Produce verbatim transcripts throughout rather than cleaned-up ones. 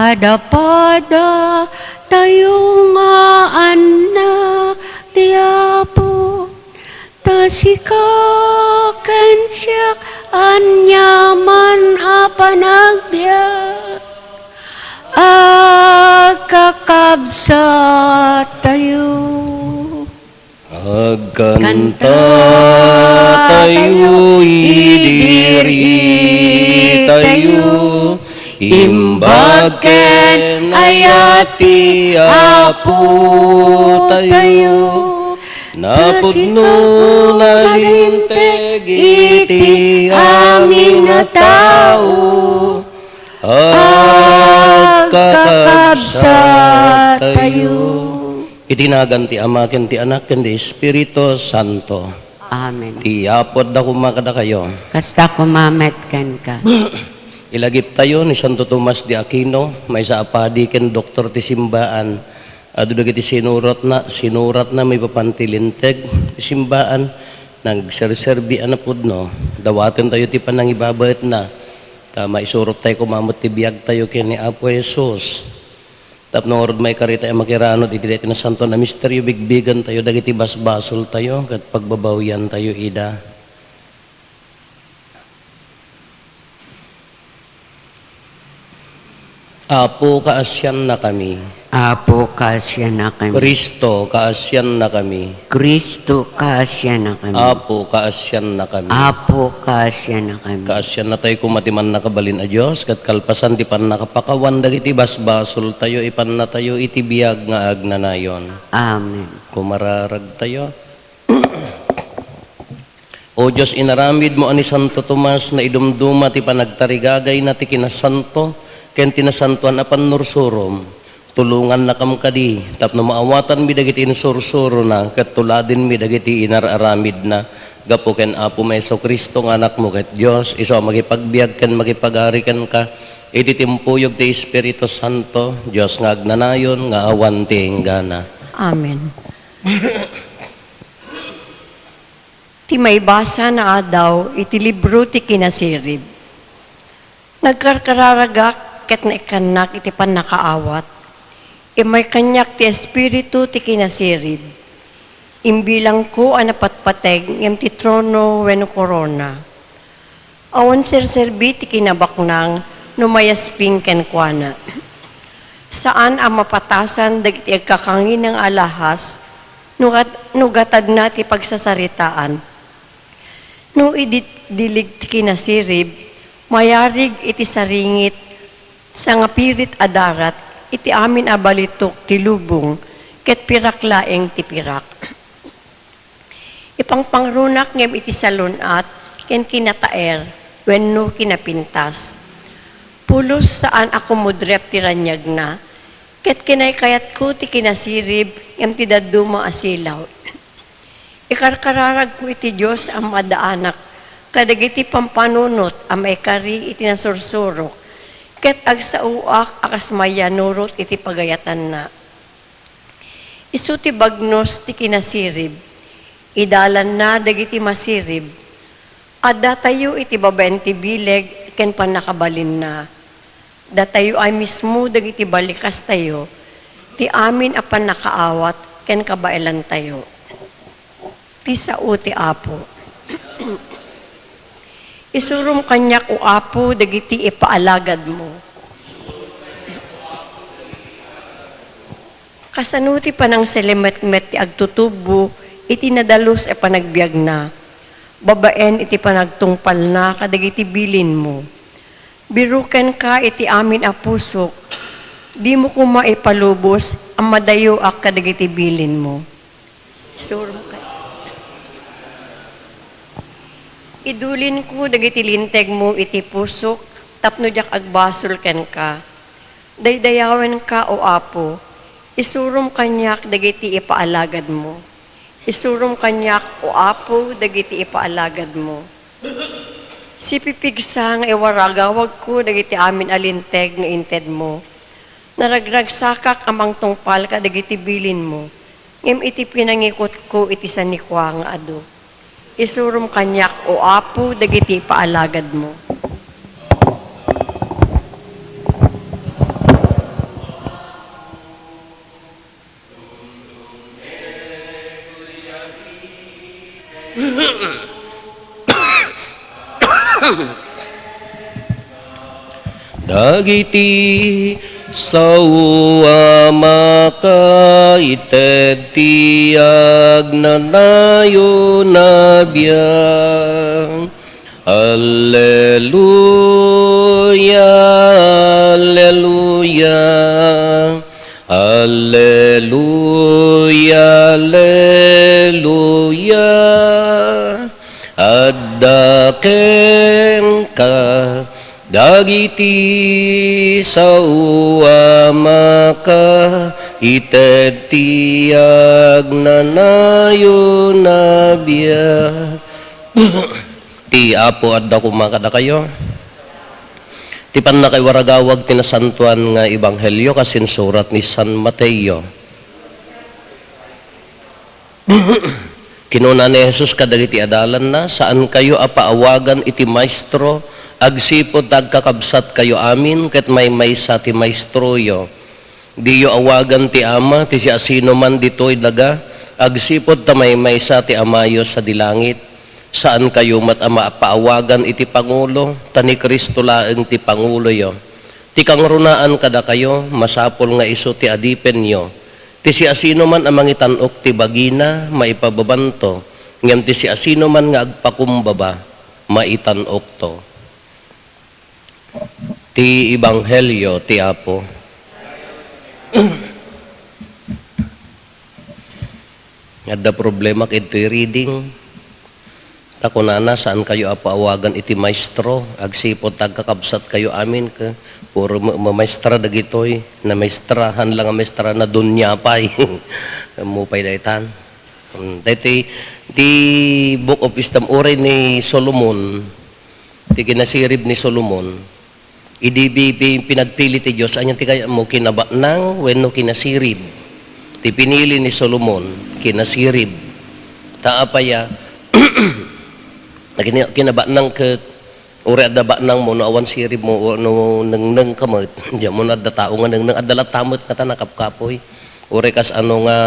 Padapada tayo nga annak ti Apo, ta sika ken siak aniaman a panagbiag, agkakabsat tayo. Agkanta tayo, idiri tayo, imbag ken ayat ti Apo tayo. Napudno, nalinteg iti amin a tao, agkakabsat tayo. Iti nagan ti Ama, ken ti Anak, ken ti Espiritu Santo. Amen. Ti Apo adda koma kadakayo. Kasta koma met kenka. Ilagiptayo ni Santo Tomas de Aquino, maysa a padi ken doktor ti simbaan. Adu dagiti sinuratna, sinuratna maipapan ti Linteg ti simbaan. Nagserserbi a napudno. Dawatentayo ti panangibabaetna. Ta maisurottayo koma met ti biagtayo ken ni Apo Jesus. Tapno ngarud, maikaritayo a makiranud iti daytoy a nasantoan a misterio, bigbigentayo dagiti basbasoltayo ket pagbabawiantayo ida. Apo, kaasiannakami. Apo, kaasiannakami. Cristo, kaasiannakami. Cristo, kaasiannakami. Apo, kaasiannakami. Apo, kaasiannakami. Kaasiannatayo koma ti Mannakabalin a Dios, ket kalpasan ti pannakapakawan dagiti basbasoltayo, ipannatayo iti biag nga agnanayon. Amen. Kumararagtayo. O Dios, inaramidmo a ni Santo Tomas naidumduma ti panagtarigagayna ti kinasanto ken ti nasantoan a pannursurom. Tulongannakam kadi tapno maawatanmi dagiti insursurona ket tuladenmi dagiti inar-aramidna gapu ken Apomi Jesu-Cristo nga Anakmo ket Dios, isu a makipagbiag ken makipagari kenka iti timpuyog ti Espiritu Santo, Dios nga agnanayon nga awan ti inggana. Amen. Ti maibasa nga addaw iti libro ti Kinasirib. Nagkarkararagak ket naikkannak iti pannakaawat. Immay kaniak ti Espiritu ti Kinasirib. Imbilangko a napatpateg ngem ti trono wenno korona. Awan serserbi ti kinabaknang no mayasping kenkuana. Saan a mapatasan dagiti agkakangina nga alahas no gat-, no gatadna ti pagsasaritaan. No idi dilig ti kinasirib, mayarig iti saringit, sangapirit a darat iti amin a balitok ti lubong, ket pirak laeng ti pirak. Ipangpangrunak ngem iti salun-at ken kinataer wenno kinapintas. Pulos saan a kumudrep ti raniagna, ket kinaykayatko ti kinasirib ngem ti dadduma a silaw. Ikarkararagko iti Dios a madaanak kadagiti pampanunot a maikari iti nasursurok, ket agsaoak a kas mayanurot iti pagayatanna. Isu ti bagnos ti kinasirib, idalanna dagiti masirib. Addatayo iti babaen ti bileg ken pannakabalinna. Datayo a mismo dagiti balikastayo, ti amin a pannakaawat ken kabaelantayo. Ti sao ti Apo. Isurom kaniak, O Apo, dagiti ipaalagadmo. Kasano ti panangsalimetmet ti agtutubbo iti nadalus a panagbiagna, babaen iti panagtungpalna kadagiti bilinmo? Birokenka iti amin a pusok, dimo koma ipalubos a madayoak kadagiti bilinmo. Isurom ka. Idulinko dagiti lintegmo iti pusok tapno diak agbasol kenka. Daydayawenka, O Apo, isurom kaniak dagiti ipaalagadmo. Isurom kaniak, O Apo, dagiti ipaalagadmo. Sipipigsa nga iwaragawagko dagiti amin a linteg nga intedmo. Naragragsakak a mangtungpal kadagiti bilinmo, ngem iti pinangikutko iti sanikua nga adu. Isurom kaniak, O Apo, dagiti ipaalagadmo. Dagiti sao a makaited ti agnanayon a biag. Alleluia, alleluia, alleluia, alleluia. Adda kenka dagiti sao a makaited ti agnanayon a biag. Ti Apo adda koma kadakayo. Ti pannakaiwaragawag ti nasantoan nga ebanghelio kas insurat ni San Mateo. Kinuna ni Jesus kadagiti adalanna, "Saankayo a paawagan iti Maestro, agsipud ta agkakabsatkayo amin ket maymaysa ti maestroyo. Diyo awagan ti Ama, ti siasinoman ditoy daga, agsipud ta maymaysa ti Amayo sadi langit. Saankayo met a mapaawagan iti pangulo, ta ni Cristo laeng ti panguloyo. Ti kangrunaan kadakayo, masapul nga isu ti adipenyo. Ti siasinoman a mangitan-ok ti bagina, maipababanto, ngem ti siasinoman nga agpakumbaba, maitan-okto." Ti Ebanghelio ti Apo. Adda problema kadtoy reading. Ta kunana, "Saankayo a paawagan iti Maestro, agsipud ta agkakabsatkayo amin." Ket puro ma-, mamaestra dagitoy, namaestra, haan la nga maestra, nadunia pay. Ammom pay daytan. Mm, daytoy, ti Book of Wisdom, uray ni Solomon, ti kinasirib ni Solomon, idi bi-, bi-, pinagpili ti Dios, ania ti kayatmo, kinabatnang wenno kinasirib? Ti pinili ni Solomon, kinasirib. Ta apay a, kina-, kinabatnang ket, uray adda batnangmo, no awan siribmo, no nengnengka met, diammo no adda tao nga nengneng, adda latta met ngata nakapkapoy. Uray kasano nga,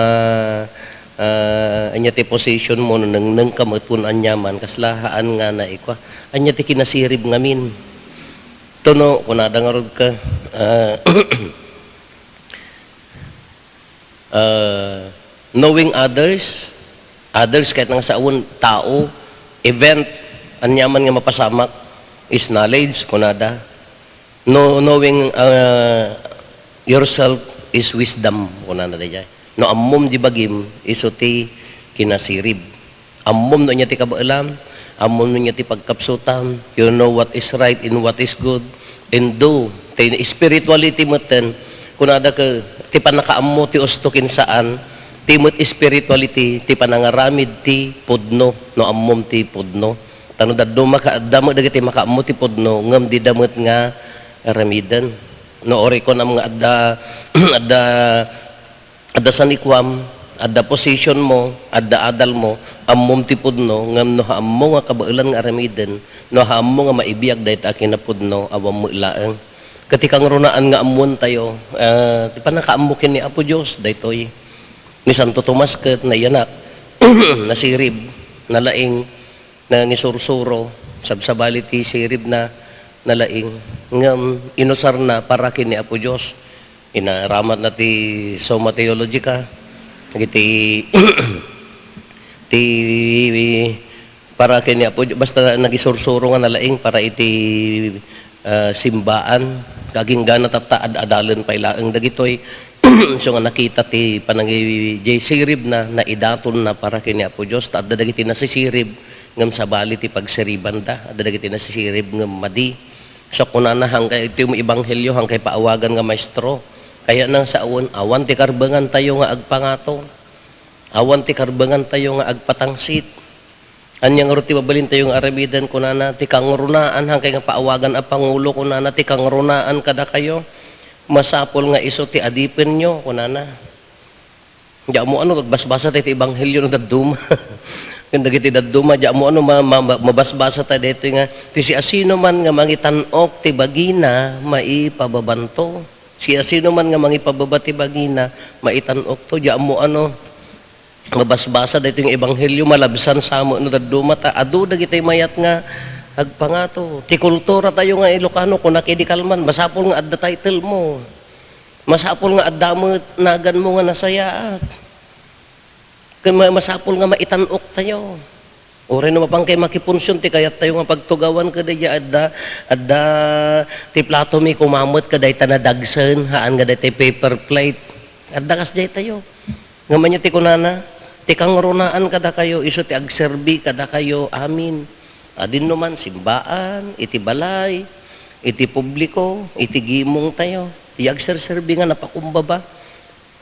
ah, ania ti positionmo, no nengnengka met wenno aniaman, kasla haan nga naikua. Ania ti kinasirib ngamin? Tuno, kunada ngarud ka, ah, ah, knowing others, others, ket nga sawen, tao, event, aniaman nga mapasamak, is knowledge, kunada. No, knowing, ah, yourself is wisdom, kunana daydiay. No ammom di bagim, isu ti kinasirib. Ammom no ania ti kabaelam, ammom no ania ti pagkapsutam, you know what is right and what is good, and do. Ti spirituality metten, kunada ket, ti pannakaammo ti usto ken saan, ti met spirituality, ti panangaramid ti pudno, no ammom ti pudno. Ta no dadduma ka, adda met dagiti makaammo ti pudno, ngem dida met nga aramiden. No, uray kunam nga adda, adda, adda sanikuam, adda positionmo, adda adalmo, ammom ti pudno, ngem no haammo nga kabaelan nga aramiden, no haammo nga maibiag dayta a kinapudno, awan met laeng. Ket ti kangrunaan nga ammoentayo, ah, ti pannakaammo ken ni Apo Dios, daytoy. Ni Santo Tomas ket naiyanak, nasirib, nalaing, nangisursuro, sabsabali ti siribna, nalaing, ngem inusarna para ken ni Apo Dios. Inaramatna ti Summa Theologica, dagiti, ti, para ken ni Apo Dios, basta nagisursuro nga nalaing para iti, ah, simbaan, kaginggana tatta ad-adalen pay laeng dagitoy. So nga nakita ti panangi-, jay siribna, naidatonna para ken ni Apo Dios, ta adda dagiti nasisirib, ngem sabali ti pagsiribanda, adda dagiti nasisirib ngem madi. So kunana, "Hankay iti ebanghelio, hankay paawagan nga maestro." Kayatna nga sawen, awan ti karbengantayo nga agpangato. Awan ti karbengantayo nga agpatangsit. Ania ngarud ti mabalintayo nga aramiden? Kunana, "Ti kangrunaan, hankay nga paawagan a pangulo," kunana, "ti kangrunaan kadakayo, masapul nga isu ti adipenyo," kunana. Diammo ano, magbasbasa tayo ti ebanghelio no dadduma. Ken dagiti dadduma, diammo ano, ma-, ma-, ma-, mabasbasa tayo daytoy nga, "Ti siasinoman nga mangitan-ok ti bagina, maipababanto. Siasinoman nga mangipababa ti bagina, maitan-okto." Diammo ano, mabasbasa daytoy nga ebanghelio, malabsan sa met no dadduma ta adu dagiti mayat nga agpangato. Ti kultura tayo nga Ilocano, kunak idi kalman, masapul nga adda title mo. Masapul nga adda met nagan mo nga nasayaat. Ken ma-, masapul nga maitan-ok tayo. Uray no mapan kay makipunsion, ti kayat tayo nga pagtugawan, kadaydiay adda, adda ti plato mi kumamet kadayta nadagsen, haan nga daytay paper plate. Adda kasdiay tayo. Ngem ania ti kunana? Ti kangrunaan kadakayo, isu ti agserbi kadakayo amin. Adinno man, simbaan, iti balay, iti publiko, iti gimong tayo. Ti agserserbi nga napakumbaba.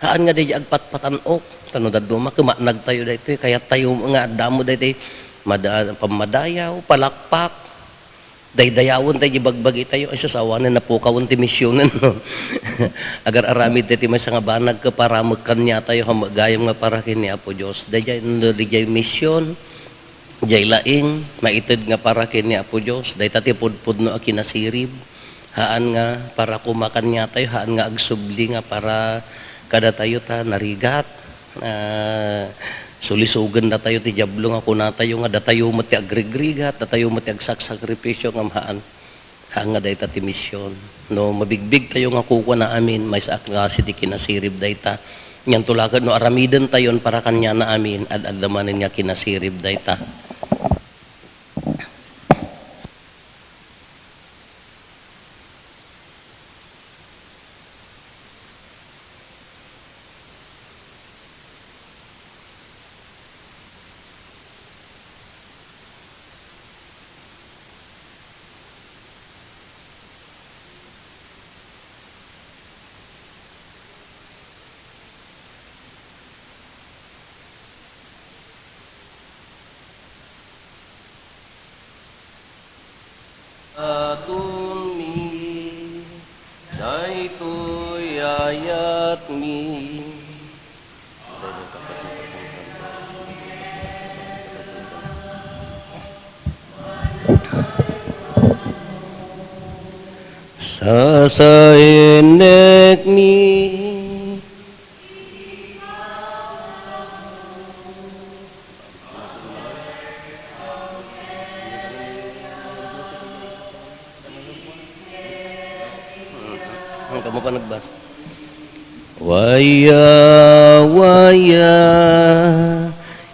Haan nga daydiay agpatpatan-ok. Ta no dadduma, kumaknag tayo daytoy. Kayat tayo nga adda mo daytoy mada-, pammadayaw, palakpak. Daydayawen tayo di bagbagi tayo. Ay, sus, awanen, napukawen ti misionen, no? Agar-aramid tayo ti maysa nga banag, kaparamekkan niya tayo, ham-, gayam nga para ken ni Apo Dios. Daydiay, no, daydiay mision, daydiay laing, maited nga para ken ni Apo Dios. Dayta ti pudpudno a kinasirib. Haan nga para koma kaniatayo, haan nga agsubli nga para kadatayo ta narigat. Ah, sulisogen datayo ti Diablo nga kunatayo nga datayo met ti agrigrigat, datayo met ti agsaksakripisio ngem haan. Haan nga dayta ti mision. No mabigbig tayo nga kukuana amin, maysa a klase ti kinasirib dayta. Nianto la ket no aramiden tayon para kaniana amin, ad-adda manen nga kinasirib dayta. Atonmi, daytoy ayatmi. Sasaennekmi. Ang kamo pa nagbasa. Waya, waya,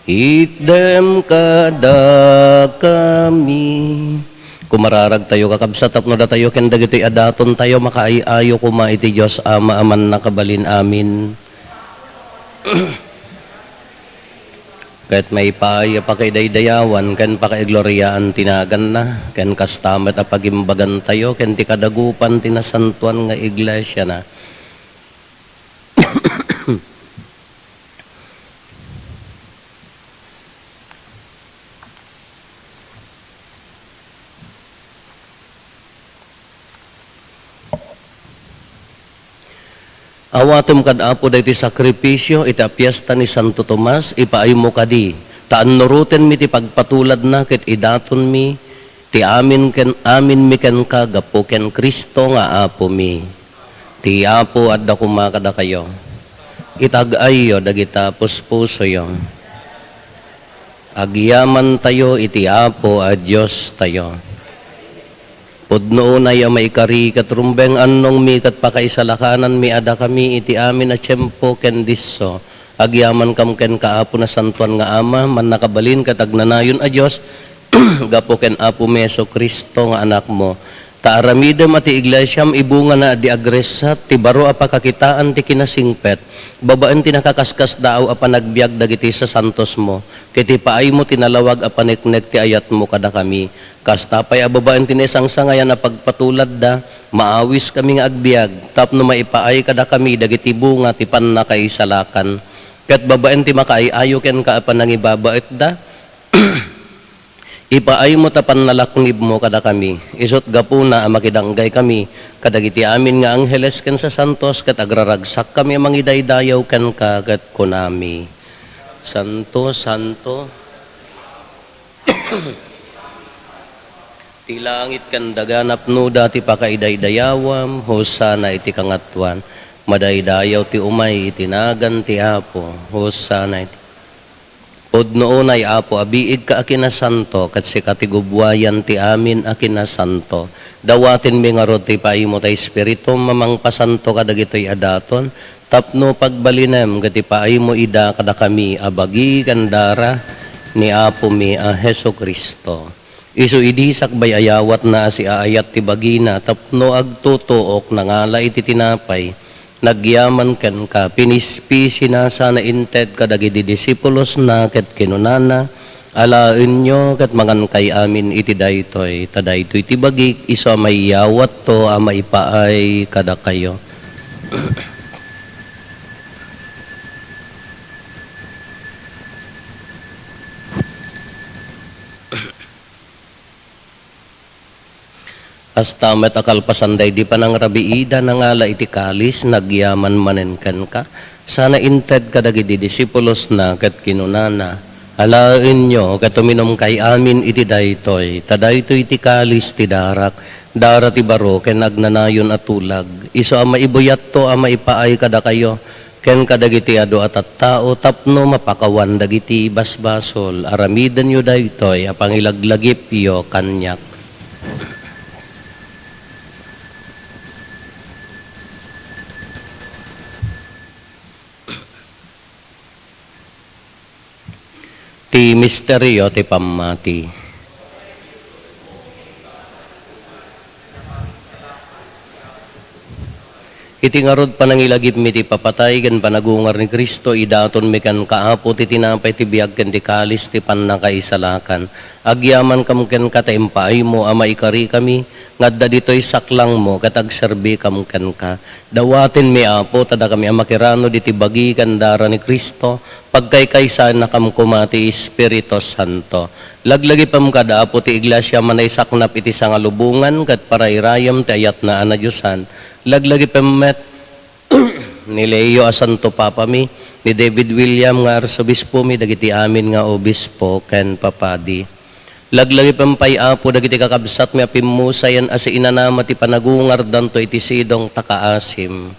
itdem kadakami. Kumararag tayo, kakabsat, tapno datayo ken dagitoy a daton tayo makaay-ayo koma iti Dios Ama a mannakabalin. Amin. Ket maipaay a pakaidaydayawan ken pakaigloriaan ti naganna, ken kasta met a pagimbagantayo ken ti kadagupan ti nasantoan nga iglesiana. Awatem kad Apo daytoy sakrifisio iti a fiesta ni Santo Tomas, ipaaymo kadi, ta annurotenmi ti pagpatuladna ket idatonmi ti amin ken, aminmi kenka gapu ken Cristo nga Apomi. Ti Apo adda koma kadakayo. Itag-ayyo dagita puspusoyo. Agyamantayo iti Apo a Diostayo. Pudno unay a maikari ket rumbeng annongmi ket pakaisalakananmi a dakami iti amin a tiempo ken disso. Agyamankam kenka, Apo Nasantoan nga Ama, Mannakabalin ket Agnanayon a Dios, gapu ken Apomi Jesu-Cristo nga Anakmo. Ta aramidem a ti iglesiam ibungana a di agressat ti baro a pakakitaan ti kinasingpet babaen ti nakaskasdaaw a panagbiag dagiti sasantosmo, ket ipaaymo ti nalawag a paneknek ti ayatmo kadakami. Kasta pay a babaen ti naisangsangayan a pagpatuladda, maawiskami nga agbiag tapno maipaay kadakami dagiti bunga ti pannakaisalakan. Ket babaen ti makaay-ayo kenka a panangibabaetda, ipaaymo ta pannalaknibmo kadakami. Isut' gapuna a makidanggay kami kadagiti amin nga angheles ken sasantos ket agraragsakkami a mangidaydayaw kenka ket kunami, Santo, santo, ti langit ken daga napnoda ti pakaidaydayawam. Hosanna iti kangatoan. Madaydayaw ti umay iti nagan ti Apo. Hosanna iti Pudno unay, Apo, a biigka a kinasanto, ket sika ti gubbuayan ti amin a kinasanto. Dawatenmi ngarud ti ipaaymo ti Espiritum a mangpasanto kadagitoy a daton, tapno pagbalinem ket ipaaymo ida kadakami a bagi ken dara ni Apomi a Jesu-Cristo. Isu idi sakbay a yawatna a siaayat ti bagina tapno agtutuok, nangala iti tinapay, nagyaman kenka, pinispisina sana inted kadagiti disipulosna ket kinunana, "Alaenyo ket mangankay amin iti daytoy, ta daytoy ti bagik isu a maiyawatto a maipaay kadakayo." Kasta met a kalpasan daydi panangrabiida, nangala iti kalis, nagyaman manen kenka, sana inted kadagiti disipulosna ket kinunana, "Alaenyo ket uminumkay amin iti daytoy, ta daytoy ti kalis ti darak, dara ti baro ken agnanayon a tulag, isu a maibuyatto a maipaay kadakayo ken kadagiti adu a tattao tapno mapakawan dagiti basbasol. Aramidenyo daytoy a pangilaglagipyo kaniak." Ti misterio ti pammati. Iti ngarud, panangilagipmi ti ipapatay ken panagungar ni Cristo, idatonmi kenka, Apo, ti tinapay ti biag ken ti kalis ti pannakaisalakan. Agyamankam kenka ta impaaymo a maikarikami nga adda ditoy saklangmo ket agserbikam kenka. Dawatenmi, Apo, ta dakami a makiranod iti bagi ken dara ni Cristo, pagkaykaysaennakam koma ti Espiritu Santo. Laglagipem kada, Apo, ti Iglesia a naisaknap iti sangalubongan ket parairayem ti ayatna a nadiosan. Laglagipem met ni Leo a Santo Papami, ni David William nga Arsobispomi, dagiti amin nga obispo ken papadi. Laglagipem pay, Apo, dagiti kakabsatmi a pimmusayen a siinanama ti panagungardanto iti sidong ta kaasim.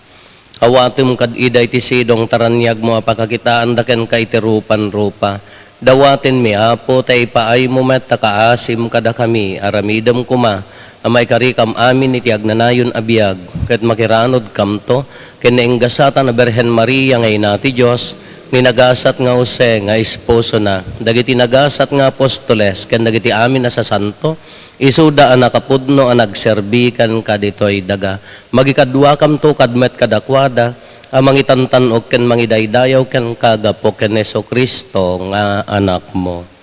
Awatem kad ida iti sidong ta raniagmo a pakakitaanda kenka iti rupanrupa. Dawatenmi, Apo, ta ipaaymo met ta kaasim kadakami, aramidem koma a maikarikam amin iti agnanayon a biag, ket makiranodkamto ken nainggasatan a Birhen Maria nga Ina ti Dios, ni nagasat nga Jose nga esposona, dagiti nagasat nga apostoles, ken dagiti amin a sasanto, isuda a nakapudno a nagserbi kenka ditoy daga. Magikaduakamto kad met kadakuada a mangitantan-ok ken mangidaydayaw kenka gapu ken Jesu-Cristo nga Anakmo.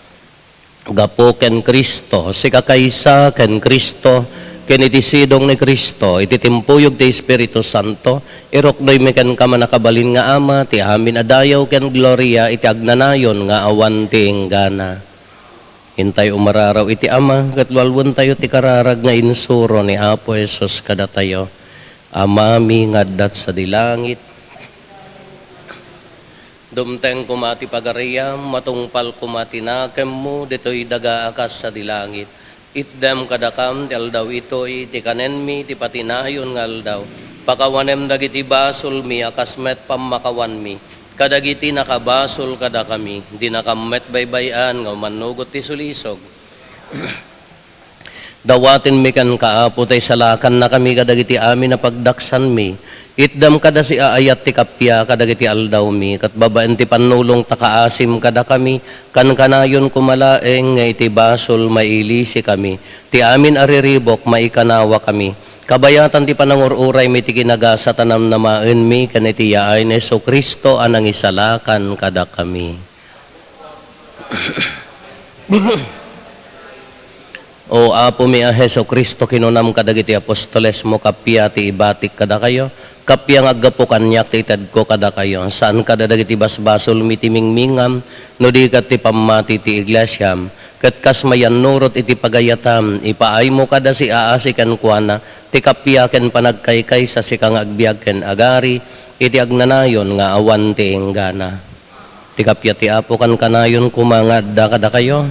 Gapu ken Cristo, sikakaysa ken Cristo, ken iti sidong ni Cristo, iti timpuyog ti Espiritu Santo, iruknoymi kenka, mannakabalin nga Ama, ti amin a dayaw ken gloria iti agnanayon nga awan ti inggana. Intay umararaw iti Ama, ket lualuentayo ti kararag nga insuro ni Apo Jesus kadatayo. Amami nga adda sadi langit, dumteng koma ti pagariam, matungpal koma ti nakemmo ditoy daga a kas sadi langit. Itdem kadakam ti aldaw itoy ti kanenmi ti patinayon nga aldaw. Pakawanem dagiti basolmi a kas met pammakawanmi kadagiti nakabasol kadakami. Dinakam met baybay-an nga umannugot ti sulisog. Dawatenmi kenka, Apo, ta isalakannakami kadagiti amin a pagdaksanmi. Itdam kada siaayat ti kappia kadagiti aldawmi, ket babaen ti pannulong ta kaasim kadakami, kankanayon koma laeng nga iti basol mailisikami. Ti amin a riribuk, maikanawakami. Kabayatan ti panangur-uraymi ti kinagasat a namnamaenmi ken iti yaay ni Jesu-Cristo a nangisalakan kadakami. O Apomi a Jesu-Cristo, kinunam kadagiti apostolesmo, kappia ti ibatik kadakayo, kappia nga aggapu kaniak ti itedko kadakayo. Saan kada dagiti basbasolmi ti mingmingam, no di ket ti pammati ti iglesiam. Ket kas mayannurot iti pagayatam, ipaaymo kada siaasi kenkuana ti kappia ken panagkaykaysa, sika nga agbiag ken agari iti agnanayon nga awan ti inggana. Ti kappia ti Apo kankanayon koma nga adda kadakayo.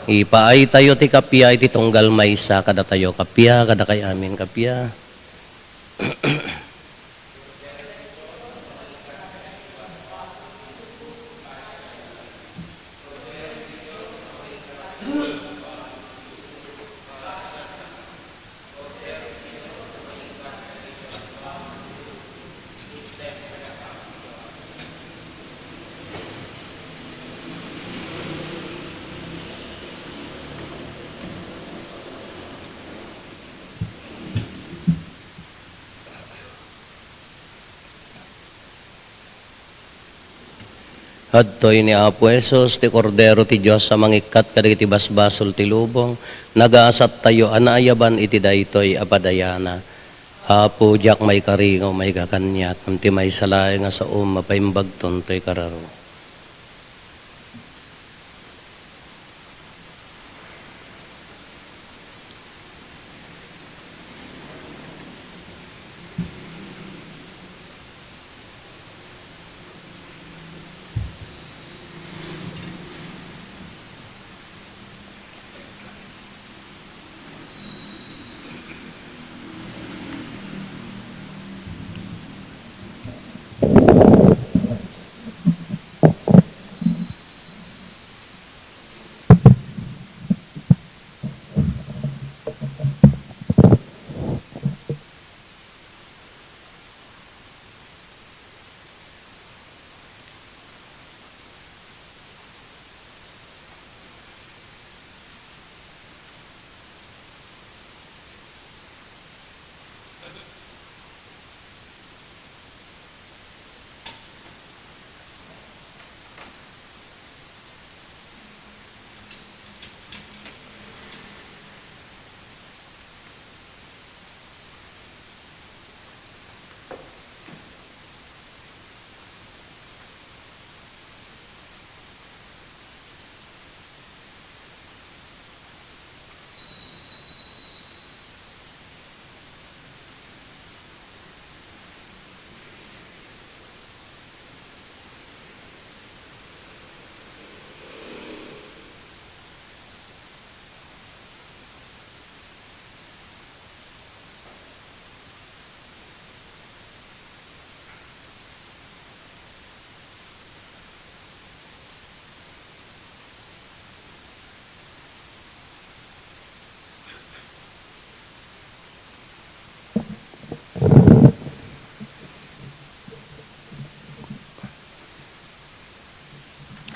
Ipaaytayo ti kappia iti tunggal maysa kadatayo. Kappia kadakay amin, kappia. Adtoy ni Apo Jesus, ti Kordero ti Dios a mangikkat kadagiti basbasol ti lubong. Nagasattayo a naayaban iti daytoy a padayana. Apo, diak maikari nga umayka kaniak, ngem ti maysa laeng a saom, mapaimbagton toy kararo.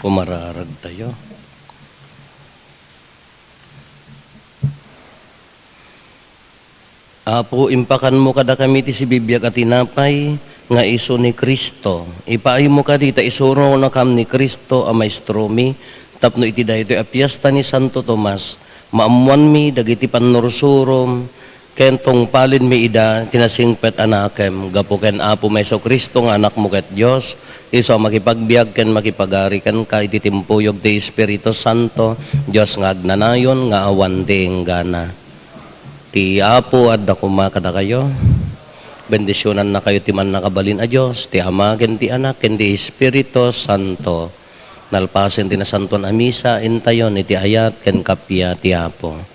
Kumararagtayo. Apo, impakanmo kadakami ti sibibiag a tinapay nga isu ni Cristo. Ipaaymo kadi ta isuronakam ni Cristo a Maestromi, tapno iti daytoy a fiesta ni Santo Tomas, maammoanmi dagiti pannursurom, ken tungpalenmi ida ti nasingpet a nakem gapu ken Apo Jesu-Cristo nga Anakmo ket Dios, isu a makipagbiag ken makipagari kenka iti timpuyog ti Espiritu Santo, Dios nga agnanayon nga awan ti inggana. Ti Apo adda koma kadakayo. Bendisionannakayo ti Mannakabalin a Dios, ti Ama, ken ti Anak, ken ti Espiritu Santo. Nalpasen ti Nasantoan a Misa, intayon iti ayat ken kappia ti Apo.